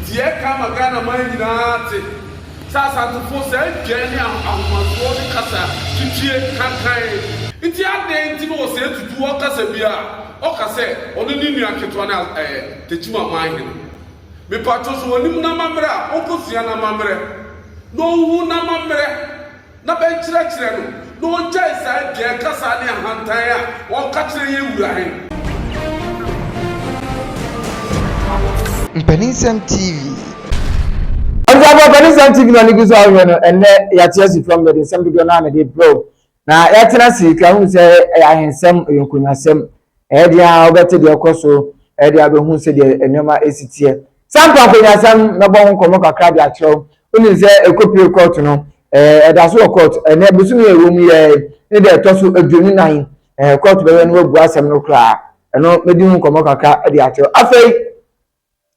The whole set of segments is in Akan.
Nti yɛka ama Ghana man nyinaa te sɛ Asantefoɔ saa dwan ne ahomasoɔ ne kasa twitwie kankan. Nti adɛn nti na ɔsɛe tutu ɔkasa bi a ɔka sɛ ɔno ne nua ketewa ne ɛɛ Techiman man hene. Mepatwo so ɔnim n'amammerɛ a ɔnkɔsua n'amammerɛ na ɔnhu n'amammerɛ na bɛnkyerɛkyerɛ no na ɔngyae saa dwan kasa ne ahantan a ɔka kyerɛ yɛn wura he. Mpaninsɛm TV. Abusuafo, Mpaninsɛm TV na ɔne gu so a wohwɛ no, ɛnnɛ yɛate asi fam, yɛde nsɛm dodoɔ no ara na ɛde rebrɛ wo. Na yɛatena ase ka hu sɛ ɛyɛ ahensɛm, ɛyɛ nkonnwasɛm. Ɛyɛ deɛ a wobɛte deɛ ɛkɔ so, ɛyɛ deɛ a wobɛhu sɛdeɛ nneɛma ɛsi teɛ. Sampa nkonnwasɛm, mɛbɔ ho nkɔmmɔ kakra de akyerɛ wo. Wonim sɛ ɛkɔpue kɔɔto no, ɛda so wɔ kɔɔto. Ɛnɛ bosome a ɛwɔ mu yɛ ne deɛ ɛtɔ so 24, kɔɔto bɛyɛ no wabu asɛm no koraa. Ɛno mɛdi ho nkɔmmɔ kakra de akyerɛ wo. Afei,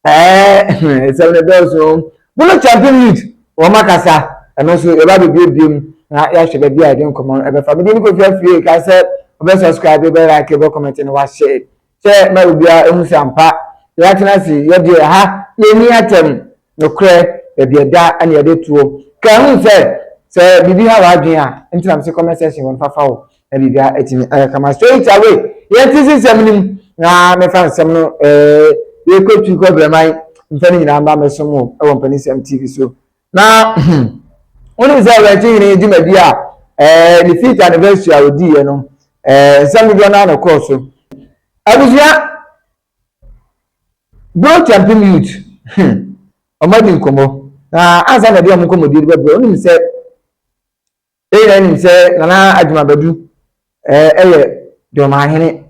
Ɛɛ nsɛm no dɔɔso. Bono Champion Youth wɔn akasa ɛno nso yɛba abɛbiebie mu na yɛahwɛ baabi a yɛde nkɔmmɔ no ɛbɛfa. Mede ne Kofi Afie ka sɛ wobɛ subscribe, wobɛ like, wobɛ comment na wahyɛ sɛ ma obiara ehu sɛ ampa yɛatena ase yɛdeɛ ha yɛnni atɛm nokorɛ baabi ɛda ɛna yɛde toɔ. Ka ehu sɛ sɛ biribi ha w'adwene a ntina me se comment section wɔn fafa wo na biribiara atumi ayɛ kama straight away yɛn ti si nsɛm no mu na mefa nsɛm no ɛɛ yɛkɔ twi kɔ brɛman mfa no nyinaa mba mɛsom wo ɛwɔ mpanisɛm tv so na wonim sɛ awurɛkye hene dwumadi a ɛɛ ne fifth anniversary a ɔdiiɛ no ɛɛ nsɛm dodoɔ no ara na ɛkɔɔ so abusua Bro Champion Youth hmm wɔn adi nkɔmmɔ na ansa na ɛde wɔn nkɔmmɔdie no bɛbrɛ wonim sɛ Yɛn nyinaa nim sɛ Nana Agyemang Badu yɛ Dɔmahene.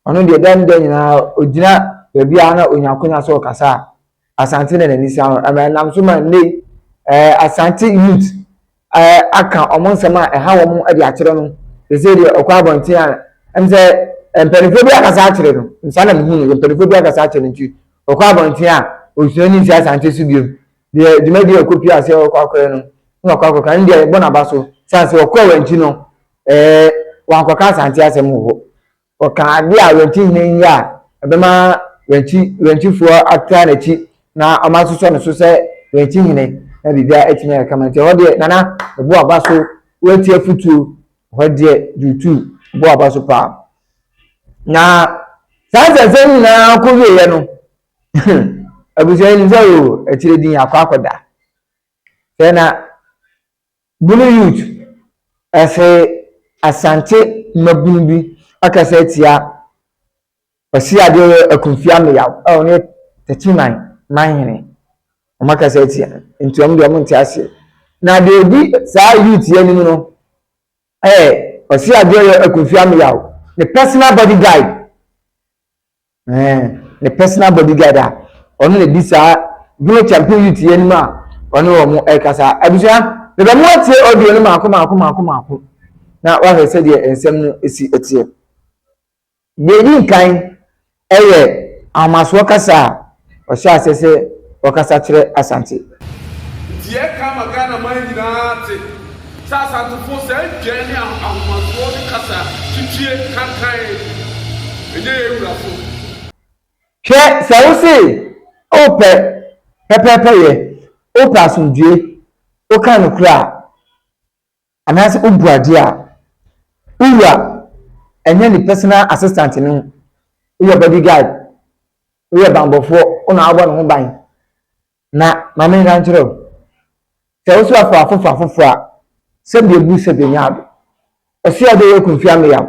Ɔno deɛ da ne da nyinaa ɔgyina baabi a na ɔnya akonya sɛ ɔkasa a, Asante na n'ani sa no. Ɛma ɛnam so ma nnɛ yi Asante youth aka wɔn nsɛm a ɛha wɔn de akyerɛ no. Seesei deɛ ɔkɔ abɔnten a, ɛm sɛ mpanimfoɔ bi akasa akyerɛ no. Saa na mehu no, mpanimfoɔ bi akasa akyerɛ no nti ɔkɔ abɔnten a, ɔsua ne nsi Asante so biom. Deɛ dwumadie a ɔkɔpie aseɛ ɔkɔ akɔyɛ no na wakɔ akɔka no deɛ ɛbɔ n'aba so sane sɛ ɔkɔɔ wankyi no ɛɛ wankɔka Asante asɛm wɔ hɔ. Ɔka adeɛ a wankyi hene nyɛ a ɛbɛma wankyi wankyifoɔ atra n'akyi na wɔn asosɔ ne so sɛ wankyi hene na biribiara atumi ayɛ kama. Nti ɛhɔ deɛ Nana ɛbɔ aba so wanti afutuo ɛhɔ deɛ duutuu ɛbɔ aba so paa. Na saa nsɛnsɛm nyinaa kɔ wieɛ no abusua yi nim sɛ o akyire din akɔ akɔda sɛ na bunu youth ɛsɛ asante mmabunu bi akasa atia ɔsi adeɛ yɛ akumfi ameyaw a ɔno yɛ tɛkyiman manhene wɔn akasa atia nti wɔn deɛ wɔn nte aseɛ na deɛ odi saa youth yɛ anim no ɛyɛ ɔsi adeɛ yɛ akumfi ameyaw ne personal bodyguard. Ɛɛ ne personal bodyguard a ɔno na di saa Guinea champion youth yi anim a ɔne wɔn ɛrekasa. Abusua, mebɛ mo atie audio no maako maako maako maako na wahwɛ sɛdeɛ nsɛm no si teɛ. Deɛ ɛdi nkan ɛyɛ ahomasoɔ kasa a ɔhyɛ aseɛ sɛ ɔkasa kyerɛ Asante. Nti yɛka ama Ghana man nyinaa te sɛ Asantefoɔ saa dwan ne ahomasoɔ ne kasa twitwie kankan ɛnyɛ yɛn wura so. Hwɛ, sɛ wo se wopɛ pɛpɛɛpɛyɛ, wopɛ asomdwoe, woka nokorɛ a, anaasɛ wobu adeɛ a, wo wura ɛnyɛ ne personal assistant no, woyɛ bodyguard, woyɛ banbɔfoɔ, wo na wobɔ ne ho ban. Na ma menka nkyerɛ wo, sɛ wo so afa afoforo afoforo a, sɛdeɛ bu sɛ bɛnya ado. Ɔsea dɛ yɛ kumfi ameyaw,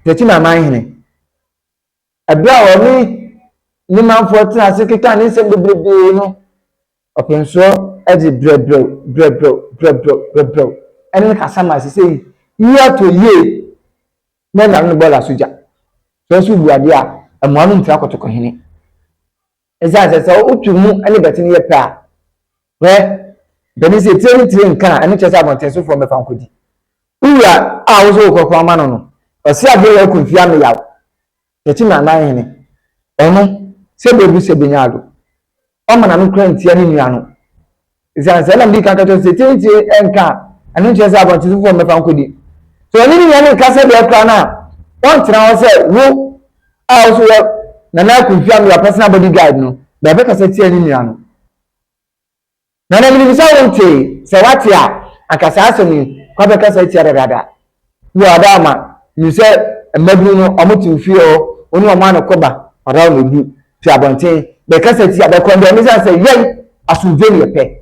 Tekyim aman hene. Ɛberɛ a ɔne ne manfoɔ tena ase keka ne nsɛm bebrebee no, ɔpensoɔ de brɛbrɛw, brɛbrɛw, brɛbrɛw, brɛbrɛw ɛne no kasa ma sesei yi atɔ yie na ɛnam no bɔɔla so gya. Sɛ ɔso bu adeɛ a, mmoa no mfiri akɔtɔkɔhene. Esiane sɛ sɛ wotu mu ne bɛte no yɛ pɛ a, hwɛ, mpanin sɛ tire ne tire nka a, ɛno kyerɛ sɛ abɔnten sofoɔ mmɛfa nkɔdi. Wo wura a wo so wokɔko ama no no, ɔse adeɛ yɛ ako mfie ameyaw, Kyakyi na anan hene, ɔno, sɛ bɛbu sɛ bɛnya ado, ɔma n'ano kora ntia ne nua no. Esiane sɛ ɛna mede kan ka kyerɛ sɛ tire ne tire nka a, ɛno nkyerɛ sɛ abɔnten sofoɔ mmɛfa nkɔdi. Sɛ ɔne ne nua no nka sɛdeɛ koraa no a, ɔntena hɔ sɛ wo a wo so yɛ Nana Akumfi Ameyaw personal bodyguard no. Bɛbɛkasa tia ne nua no. Nana menim sɛ wontee, sɛ woate a, anka saa asɛm yi kɔ abɛkasa atia dadaada. Wɔ Adaoma, menim sɛ mmabunu no wɔn te ofie hɔ, wo ne wɔn ano kɔ ba, Adaoma edu, fi abɔnten, bɛkasa tia, bɛkɔndɛm esiane sɛ yɛn asomdwoe ne yɛpɛ.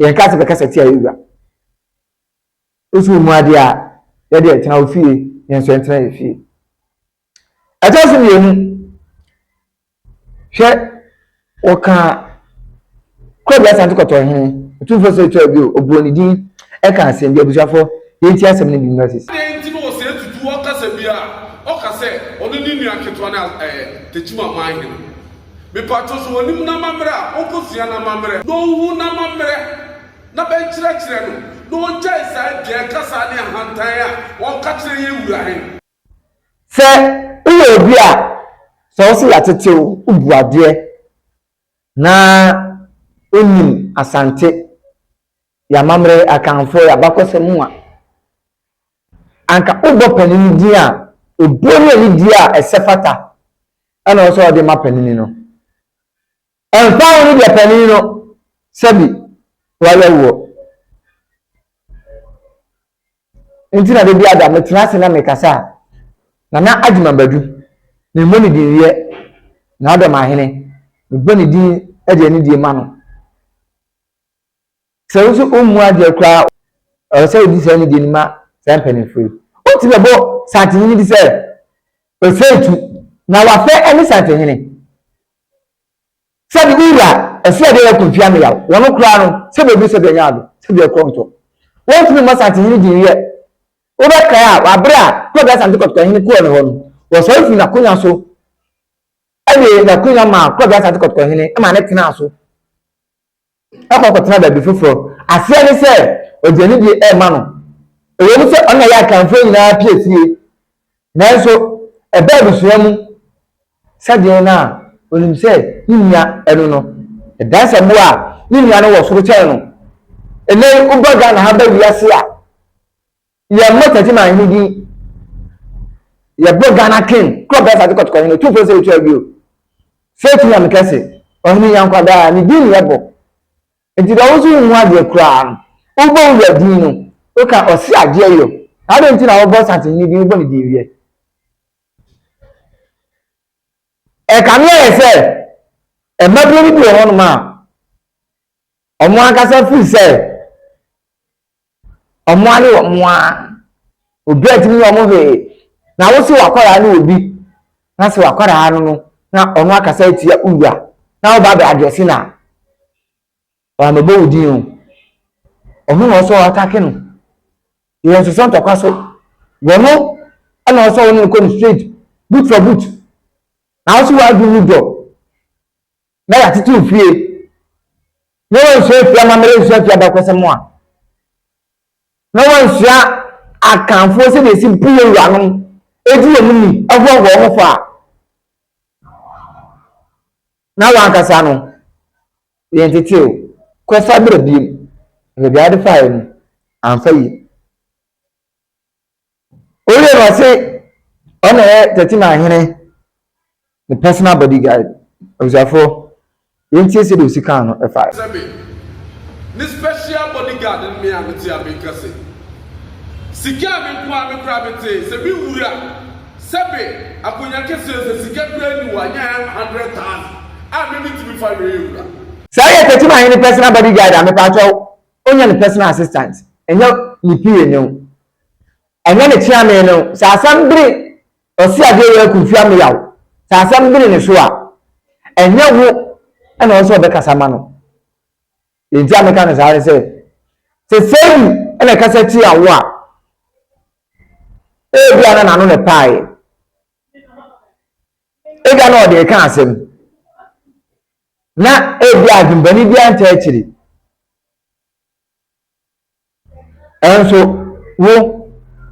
Yɛnka sɛ bɛkasa tia yɛn wura. Wosi wo mu adeɛ a, yɛde ɛtena wo fie, yɛn nso yɛntena yɛn fie. Ɛtɔ so mmienu, hwɛ wɔka Kɔbi Asante Kɔtɔhene, Otumfoɔ Osei Tuah bio, ɔbɔɔ ne din ɛka asɛm bi, abusuafoɔ, yɛntie asɛm no bi mmra sisi. Adɛn nti na Osei Tutu ɔkasa bi a ɔka sɛ ɔno ne nua ketewa ne ɛɛ Tekyima man hene? Mepatwo sɛ ɔnim n'amammerɛ a, ɔnkɔsua n'amammerɛ na ɔnhu n'amammerɛ na bɛnkyerɛkyerɛ no na ɔngyae saa dwɛɛ kasa ne ahantan a ɔka kyerɛ yɛn wura he. Sɛ woyɛ obi a sɛ wo se yɛatete wo, wobu adeɛ na wonim Asante, yɛn amammerɛ, Akanfoɔ, yɛn abakɔsɛm mu a, anka wobɔ panin din a, obuo ne anidie a ɛsɛ fata ɛna ɔwɔ sɛ ɔde ma panin no. Ɛmfa ho ne deɛ panin no sɛbi wayɛ woɔ. Nti na da bi ada metena ase na mekasa a, Nana Agyeman Badu, memmɔ ne din wiɛ, na ɔdɔ m'ahene, mebɔ ne din de anidie ma no. Sɛ wo nso wommu adeɛ koraa ɛwɔ sɛ wodi saa anidie no ma saa mpanimfoɔ yi. Wontumi bɛbɔ Santehene bi sɛ Osei-Tu na wafɛ ne Santehene. Sɛbi wo wura ɛso ɛdeɛ yɛ kumfia meyaw wɔn koraa no sɛbi obi sɛbi ɛnyɛ ado sɛbi ɛkɔ ntɔ. Wontumi mmɔ Santehene din yɛ. Wobɛkae a wɔ abere a Kɔbi Asante Kɔtɔkɔhene kɔɔ ne hɔ no wɔsɔre firi n'akonya so de n'akonya maa Kɔbi Asante Kɔtɔkɔhene ma ne tenaa so. kɔ kɔtena baabi foforɔ. Aseɛ ne sɛ, ɔde anidie rema no. Ɛwom sɛ ɔno na ɛyɛ Akanfoɔ nyinaa piesie, nanso ɛba abusua mu sɛdeɛ no a, ɔnim sɛ ne nua ɛno no, ɛdansa mu a ne nua no wɔ soro kyɛn no. Ɛnnɛ yi, woba Ghana ha ba wiase a, Yɛmmɔ Tati Ahene din. Yɛbɔ Ghana King, Kuro Bɛsa Ase Kɔtɔkɔ Hene, Otumfoɔ Sɛ Otua Bio. Sɛ Otu Nyame Kɛse, Ɔhene Nyankwa Daa, ne din ne yɛbɔ. Nti deɛ wo nso wonhu adeɛ koraa no, wobɔ wo wura din no, woka ɔse adeɛ yɔ. Na adɛn nti na wobɔ Santehene din, wobɔ ne din wiɛ? Ɛkame ayɛ sɛ mmabunu no bi wɔ hɔnom a, wɔn ankasa firi sɛ Wɔn ara ne wɔn ara. Obiara ntumi nyɛ wɔn hwee. Na wo se w'akwadaa ne obi, na sɛ w'akwadaa no no, na ɔno akasa atia wo wura, na woba abɛ adrɛse no a, wammɛbɔ wo din o. Ɔno na ɔsɛ ɔatake no. Yɛ nsosɔ ntɔkwa so. Wɔno na ɔsɛ wo ne no kɔ no straight, boot for boot. Na wo se w'adwene mu dɔ, na yɛatete wo fie na wansua afie amammerɛ nsua afie abakɔsɛm a na wansua akanfoɔ sɛdeɛ ɛsi bu yɛ wuranom ɛdi wɔn ni ɛhoahoa wɔn fa a na wankasa no yɛn tete o kɔfa berɛ biem baabi a wode faeɛ no amfa yie. Owie no ɔse ɔna yɛ Tɛtimahene ne personal bodyguard. Abusuafoɔ, yɛntie sɛdeɛ ɔsi kaa no faeɛ. Sɛ me ne special bodyguard no me a mete a meka se sika a me nko ara me koraa mete sɛ me wura sɛbe akonya kɛseɛ sɛ sika koraa nni hɔ a nyɛ 100,000 a me metumi fa wɛn wura. Sɛ ɔyɛ Tɛtimahene personal bodyguard a mepaakyɛw ɔnyɛ ne personal assistant, ɛnyɛ ne PA ne o. Ɛnyɛ ne kyeame no, sɛ asɛm bere ɔse adeɛ wei aku mfie ameyaw, sɛ asɛm bere ne so a, ɛnyɛ wo na ɔwɔ sɛ ɔbɛkasa ma no. Deɛ nti a meka no saa ne sɛ, sɛ Seidu na ɛkasa tia wo a, ebia na n'ano na ɛpaeɛ. Ebia na ɔde reka asɛm. Na ebia adwembɔne biara ntaa akyiri. Nanso wo,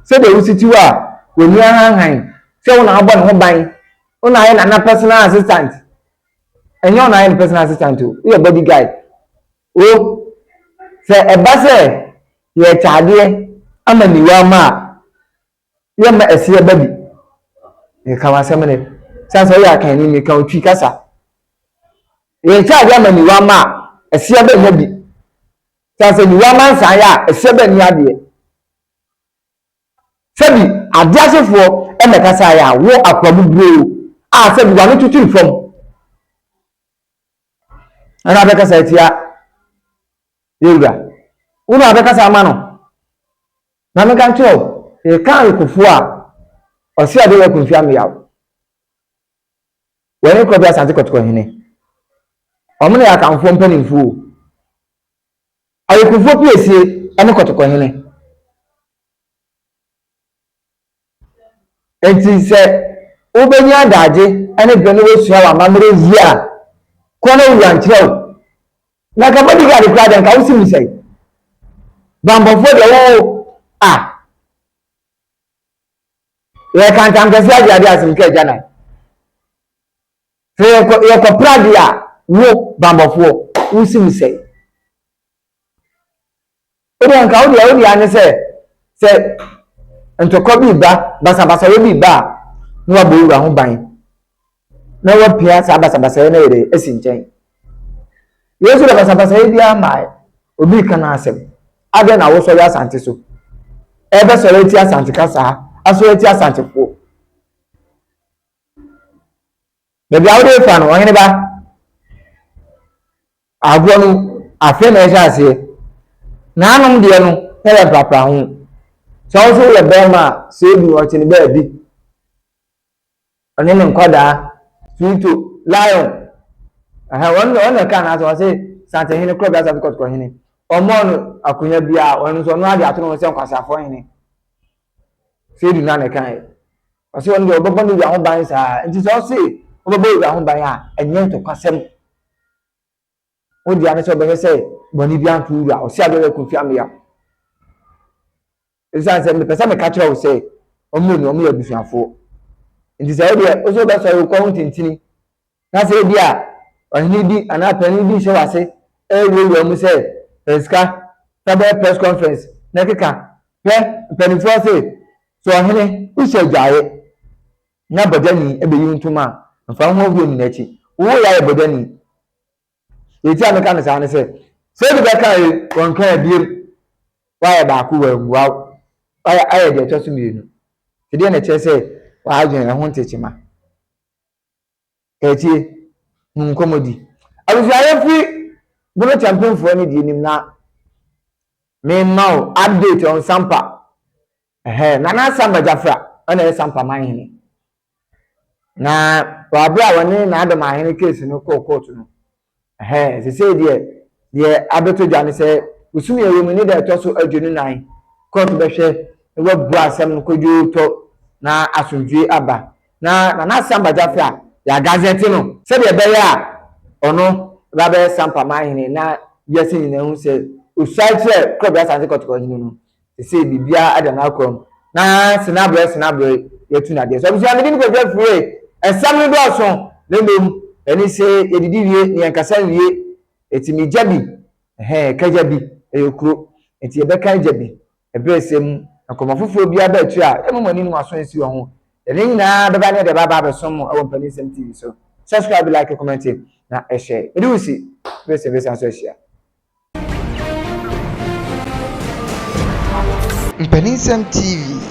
sɛdeɛ wosi te hɔ a w'ani ahanhan sɛ wo na wabɔ ne ho ban, wo na ayɛ nana personal assistant. Ɛnyɛ wo na ayɛ ne personal assistant o, woyɛ bodyguard. Wo, sɛ ɛba sɛ yɛrekyɛ adeɛ ama niwa ama a, yɛmma ɛseɛ ba bi. Meka w'asɛm ne, sane sɛ woyɛ akanni, meka wo Twi kasa. Yɛnkyɛ adeɛ ama niwa ma a, ɛseɛ bɛnya bi. Sɛ sɛ niwa ma nsan yɛ a, ɛseɛ bɛnni adeɛ. Sɛbi adeasefoɔ na ɛkasaeɛ a, wo akoa buburoo a sɛbi w'ano tuturu fam ɛna abɛkasa atia yɛwura. Wo na abɛkasa ama no. Na meka nkyerɛ wo, yɛka ayekofoɔ a, ɔse adeɛ yɛ akumfi ameyaw. Wɔne Korɔbea Asante Kɔtɔkɔ hene. Wɔn na yɛ Akanfoɔ mpanimfoɔ o. Ayekofoɔ piesie ne Kɔtɔkɔ hene. Enti sɛ wobɛnya adagye ne berɛ na woasua w'amammerɛ yie a, kɔ na wura nkyerɛ wo. Na nka bodyguard koraa deɛ nka wosi mu sɛe. Bammɔfoɔ deɛ wo a yɛka ntamkɛseɛ agye adeɛ asɛm ka agya nan. Sɛ yɛkɔ yɛkɔpra adeɛ a wo bammɔfoɔ wosi mu sɛe. Wodeɛ nka wodeɛ wodeɛ ane sɛ sɛ ntɔkwa bi ba basabasayɛ bi ba a na wabɔ wura ho ban na wapia saa basabasayɛ no yɛ dɛ asi nkyɛn. Yesu dɛ basabasayɛ biara mmaeɛ obi reka n'asɛm adɛn na wosɔre asante so ɛbɛsɔre atia asante kasaa asɔre atia asantefoɔ baabi a wode fa no ɔhene ba Agorɔ no, afei na ɛhyɛ aseɛ. N'anom deɛ no, na yɛ mprapra ho. Sɛ wo nso woyɛ bɛrima a, sɛ ebi ɔte ne baabi. Ɔne ne nkwadaa, Sweeto, Lion. Ɛhɛn, wɔn na wɔn na ɛka n'asɛm, ɔse Santehene, Korɔbea Asante Kɔtɔkɔ hene. Ɔmmɔɔ no akonnwa biara, ɔno nso ɔno ade ato ne ho sɛ nkwaseafoɔ hene. Sɛ edu na na ɛka yɛ. Ɔse ɔno deɛ ɔbɛbɔ ne wura ho ban saa. Nti sɛ ɔse ɔbɛbɔ wura ho ban a, ɛnyɛ ntɔkwasɛm. Wo dea ne sɛ ɔbɛhwɛ sɛ bɔne bi anto wura ɔse adeɛ wɔ Kofi Ameyaw. Ɛsiane sɛ mepɛ sɛ meka kyerɛ wo sɛ wɔn mmienu wɔn yɛ abusuafoɔ. Nti sɛ wo deɛ wo sɛ wobɛsɔre wo kɔn ho tintini na sɛ ebi a ɔhene bi anaa panin bi hyɛ w'ase ɛrewurawura mu sɛ pɛ sika fa bɛyɛ press conference na ɛkeka hwɛ mpanimfoɔ se sɛ ɔhene wohyɛ adwaeɛ na bɔgyani bɛyi wo ntoma a, mfa wo ho ahuo nni n'akyi. Wo yɛ ayɛ bɔgyani. Deɛ nti a meka no saa ne sɛ, sɛ obi bɛka yi, wɔnka abiem. Woayɛ baako wɔammua wo. Woayɛ ayɛ deɛ ɛtɔ so mmienu. Nti deɛ na ɛkyerɛ sɛ w'adwene ɛho nte kyema. Kaakyie, hu nkɔmmɔdi. Abusua yɛmfiri Bono Kyɛmpemfoɔ ne deɛ nim na memma wo update on Sampa. Ɛhɛɛ, Nana Samba Gyafra na ɛyɛ Sampa manhene. Na wɔ abere a wɔne n'adɔm ahene case no kɔɔ court no, ɛhɛɛ, sesei deɛ deɛ abɛtɔ dwa ne sɛ bosome a ɛwɔ mu ne da ɛtɔ so 24 court bɛhwɛ na wabua asɛm no kodwoo tɔ na asomdwoe aba. Na Nana Samba Gyafra yɛagazɛte no sɛdeɛ ɛbɛyɛ a ɔno ba bɛyɛ Sampa manhene na wiase nyinaa hu sɛ osuae kyerɛ Korɔbea Asante Kɔtɔkɔ hene no. Sesei biribiara ada n'akwan mu na senaberɛ senaberɛ yɛatu no adeɛ. So abusua mede me kwadwo afiri nsɛm no dɔɔso na mmom ɛne sɛ yɛdidi wie na yɛnkasa nwie ɛti megya bi ɛhɛn kagya bi ɛyɛ kuro nti yɛbɛka agya bi ɛberɛ sɛ mu nkɔmmɔ foforɔ biara ba akyire a yɛma mo ani no aso nsi wɔ ho yɛde nyinaa bɛba ne yɛde ba aba abɛsom mo ɛwɔ Mpaninsɛm TV so. Subscribe, like, comment na ɛhyɛ. Mede wo si berɛ sɛ bɛsan so ahyia. Mpaninsɛm TV.